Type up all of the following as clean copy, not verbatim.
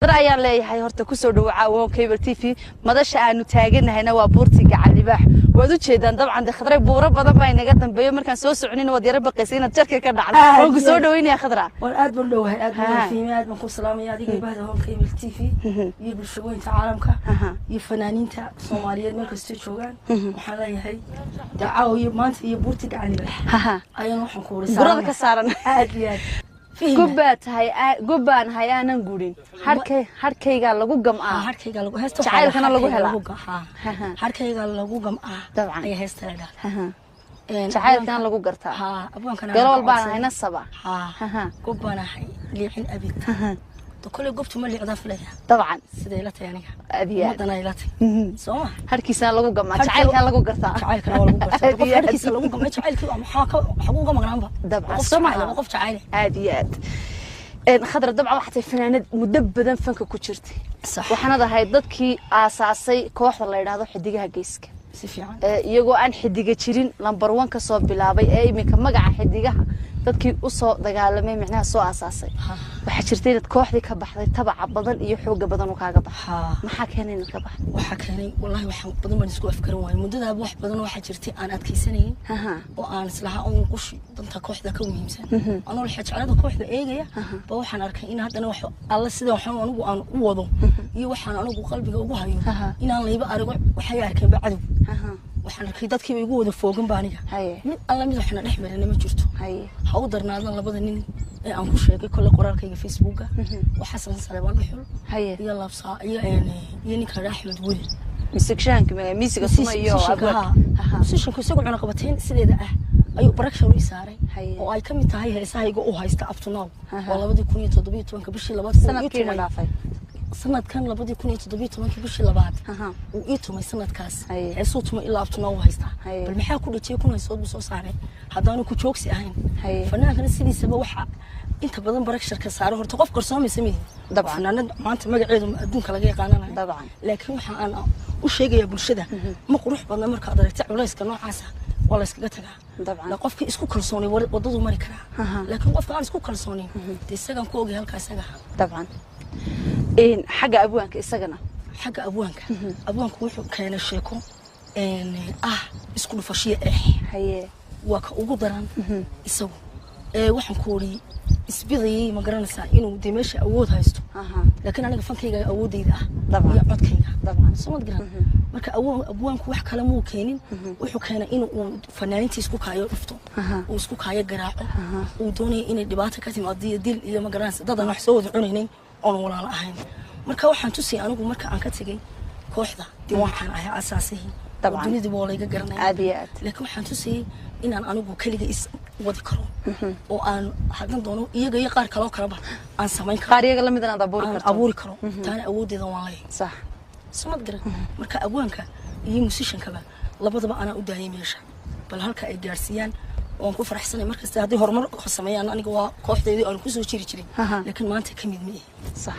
Ayaan leeyahay horta kusoo dhawo caawo Cable TV. Madasha aanu taaganahayna waa buurtii Gacan Libaax, waad u jeedaan. Dabcan de Khadray, buuro badan baa inaga dambeeyo. Markaan soo soconin waad yara baqaysa inaad jarka ka dhacdo. Waan ku soo dhaweynaya, Khadra. Waan aad baan dhowahay, aad baan fiimay, aad baan ku salaamaya adiga, bahda Home Cable TV iyo bulshooyinka caalamka iyo fanaaniinta Soomaaliyeed meel kastoo joogaan. Waxaan leeyahay dacaawo iyo maanta iyo buurtii Gacan Libaax ayaan waxaan ku wada burada ka saaran. Aad iyo aad. Gubbaa tahay, gubbaan ahay aanan gurin, harkay harkaygaa lagu gam'aa. Harkayga lagu heesta. Jacaylkana lagu helaa. Harkayga lagu gam'aa. Dabcan. Ayaa heesta la dhahaa. Jacaylkana lagu gartaa. Haa, abwaankana. Galool baan ahay nasaba. Haa, gubbaan ahay liicin abid. Kole gobtu ma liicdaa filaya. Dabcan. Siday la tahay aniga. Aad iyo aad. Ummadana ay la tahay, soo ma? Harkiisana lagu gam'aa, jacaylkana lagu gartaa. Jacaylkana waa lagu gartaa. Qof harkiisa lagu gamay jacaylkii maxaa ka xaguu uga maqnaanba? Dabcan. Qof soo ma? Jacayl, qof jacayl. Aad iyo aad. Khadra, dabcan waxaa tahay fanaanad muddo badan fanka ku jirtay. Sax. Waxaanad ahayd dadkii aasaasay kooxda la yidhaahdo Xidigaha Geeska. Si fiican. Iyagoo aan xidiga jirin lambar 1 ka soo bilaabay ee iminka magaca xidigaha dadkii usoo dagaalamay, micnaha soo aasaasay. Waxaa jirtay inaad kooxdii ka baxday, tabaca badan iyo xooga badan uu kaaga baxay. Maxaa keenay inaad ka baxday? Waxaa keenay, wallahi, wax badan baan isku afkaran waayay muddadaaba. Wax badan waxaa jirtay aan adkaysanayn oo aan islahaa uun qushi danta kooxda ka muhiimsan. Anoo la jeclada kooxda eegaya ba waxaan arkay in haddana wax alla sida waxaan anigu aan u wado iyo waxaan anigu qalbiga ugu hayo inaan layba arago. Waxay arkeen ba cadow. Waxaan arkay dadkiiba igu wada foogan ba aniga. Mid alla mid waxna dhex marina ma jirto. Ha u darnaadan labada nin ee aan ku sheegay kolle qoraalkayga Facebooka, waa Xasan Saleebaan Dhuxul iyo Laabsaa iyo ninka la Axmed Weli. Musicshaanka miisiga suma iyo abwaanka. Musishanku isagu cunaqabateyn sideeda ah ayuu production ii saaray oo ay ka mid tahay heesahayga u haysta up to now. Waa 2017-ka bishii labaad uu ii sanadkiina tumay. Dhaafay. Sanadkan 2017-kii bishii labaad uu ii tumay sanadkaas. Heesuu tumay ilaa up to now u haystaa. Bal maxaa ku dhajiyay? 1000 heesood buu soo saaray haddaanu ku joogsi ahayn. Fanaankana sidiisaba waxa inta badan barasharka saaro horta qof qarsoomaysa mihi. Dabcan. Fanaanad maanta magaceedu adduunka laga yaqaananayo. Laakiin waxa aan u sheegayaa bulshada, ma qurux badna markaad aragta culayska noocaasa, waa la iskaga tagaa. La qofkii isku kalsoonay waddadu mari karaa, laakiin qofka aan isku kalsoonayn dee isagaan ku ogay halkaa isaga. Dabcan. Xagga abwaanka isagana? Xagga abwaanka, abwaanku wuxuu keenay sheeko ah isku dhufashiyo eex. Waa ka ugu daran isagu. Ee waxaan ku uri isbidayay, ma garanaysaa, inuu dee meesha awood haysto, laakiin aniga fankayga awoodayda ah iyo codkayga. Soo mad garan? Marka abwaanku wax kale muu keenin, wuxuu keenay in uu fanaaniintii isku kaayo dhufto, uu isku kaayo garaaco, uu doonayo inay dhibaato ka timaado iyo dil iyo, ma garanaysa, dad aan wax soo wada cunaynin oon walaalo ahayn. Marka waxaan tusayay anigu marka aan ka tegay kooxda dee waxaan ahay asaasihii. Dunidii waa layga garanaya. Aad iyo aad. Laakiin waxaan tusayay inaan anigu keliga is wadi karo oo aan haddan doono iyaga iyo qaar kaloo kaleba aan samayn karo. Qaar iyaga lamid inaad abuuri aan karto. Abuuri karo, taana awooddeeda waan leeyahay. Sumad garan? Marka abwaanka iyo musishankaba labadaba anaa u daayay meesha, bal halka ay gaarsiiyaan waan ku faraxsanay. Markasta haddii horumar sameeyaan, aniga waa kooxdeedii aan kusoo jiri jiray, laakiin maanta ka mid ma ihi. Sax.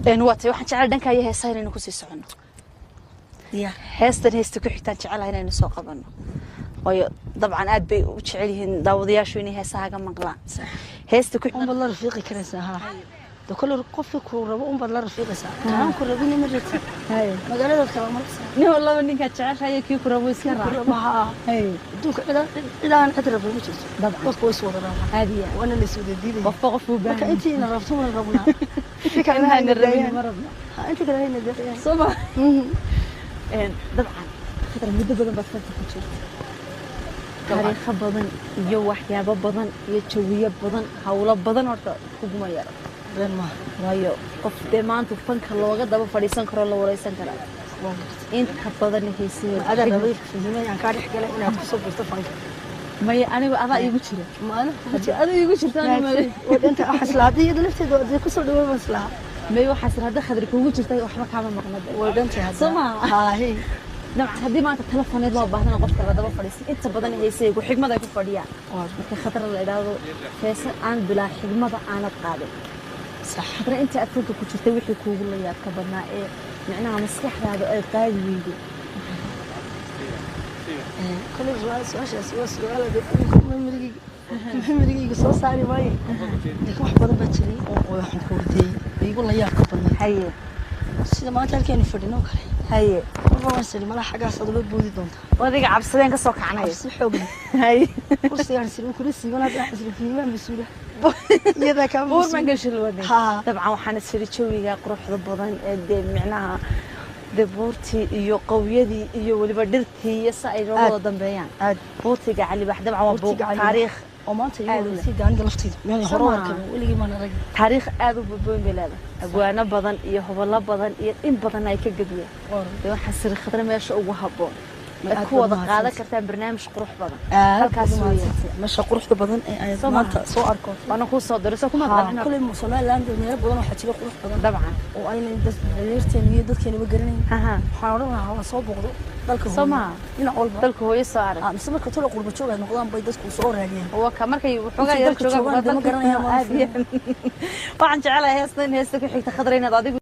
Waa tay waxaan jecel dhanka iyo heesaha inaynu kusii soconno. Diyaar. Heestan heesta ku xigtaan jecelahay inaynu soo qabanno, waayo dabcan aad bay u jecel yihiin daawadayaashu inay heesahaga maqlaan. Heesta ku unbaad la rafiiqi karaysaa. Haa, de kole qofkii ku rabo unbaad la rafiiqaysaa, kaan ku rabina ma rabtid, magaaladaad kala maraysaa. Nin walaba ninkaad jeceshahay kii ku rabo iska ku raac. Rabo, haa. Adduunka cidaan cid rabta ma jirto. Dadku way is wada rabaan. Aad iyo aad. Waana la is wada diidaya. Qofba qof uu marka baahan. Intiina rabto mana rabnaa, intii kalena Intaana hayna rabin daayaan. Ma rabno. Ha, intii kale hayna daayaan. Soo ma? Dabcan Khadra, muddo badan baad fanka ku jirta, taariikho badan iyo waxyaabo badan iyo jawiyo badan, hawlo badan horta kuguma yaro. Been maaha. Waayo qof dee maanta fanka looga daba fadhiisan karo, la wareysan karaa Waan gartay. Inta badan heesiheeda. Adaa rabay fihimay aan kaa dhex galay inaad kusoo birto fanka. Maya, anigu adaa iigu jira. Ma ana kuma jiro? Adaa iigu jirta, anigu Waa dhinta waxaa islahaa haddii iyada lafteeda dee kusoo dhaway baan islahaa. May, waxaas hadda Khadri kuugu jirta waxba kaama maqna de. Way dhantay hadda. Soo maaha? Haahe. Dabcan haddii maanta telefoneed loo baahdana qofka la daba fadhiisan, inta badan heesaygu xigmad ay ku fadhiyaan. Marka Khadra la idhaahdo, heese aan bilaa xigmada aanad qaadin. Khadra, inta aad fanka ku jirtay wixii kuugu la yaabka badnaa ee micnaha maskaxdaada ay qaadi weyday? Kole su-aashaas waa su-aal memorigeyga Memory-gayga soo saari maayo, laakiin wax badan baa jiray oo waxaan ku ordiyey igu la yaabka badnayd. Sida maanta halkeenu fadhino kale, marba waan siri malaha xaggaas aad uga boodi doontaa. Adiga cabsadeen ka soo kacnay. Cabsi xoog leh. Kursigaan siri kula siiban, hadda waxaan siri fiimaan mas-uula iyadaa kaa buur maan mas-uula. Gashalwadin. Dabcan waxaan isiri jawiga quruxda badan ee dee micnaha dee buurtii iyo qawyadii iyo weliba dhirtii iyo si ay nooga wada dambeeyaan. Aad. Buurtii Gacalibax dabcan waa buur Buurtii Gacalibax. taariikh Oo maanta igu aad u leh. horreysay daaniga laftayda meel hore Soo u arkay weligii maan arag. Taariikh aad u badboon bay leedahay, abwaano badan iyo hobollo badan iyo in badan ay ka gediyeen. Dee waxaan siri Khadra meesha ugu habboon Ma aad aad ku baad wada qaadan mahadsantahay. kartaan barnaamij qurux badan Aad halkaas baad weeyaan. mahadsantahay. Meesha quruxda badan ee ay Soo maanta maaha? soo arko. Waana kuu soo diray, soo kuma qancin. Kuley Somaliland meelo badan waxaa jira qurux badan oo ayna dhalinyarteena iyo dadkeenaba garanayn. Waxaan odhan lahaa waa soo booqdo dalka Soo hooyo. maaha? Dhinac walba. Dalka hooyo soo arag. Mise marka tolo qurba joog ay noqdaan bay dadku soo raadiyaan. Waa ka markay waxoogaa Intay yar dalka joogaan joogaan, dama dalka garanayaan, waan aad iyo. Waxaan jecelahay heesta in heesta ku xigta, Khadra, inaad adigu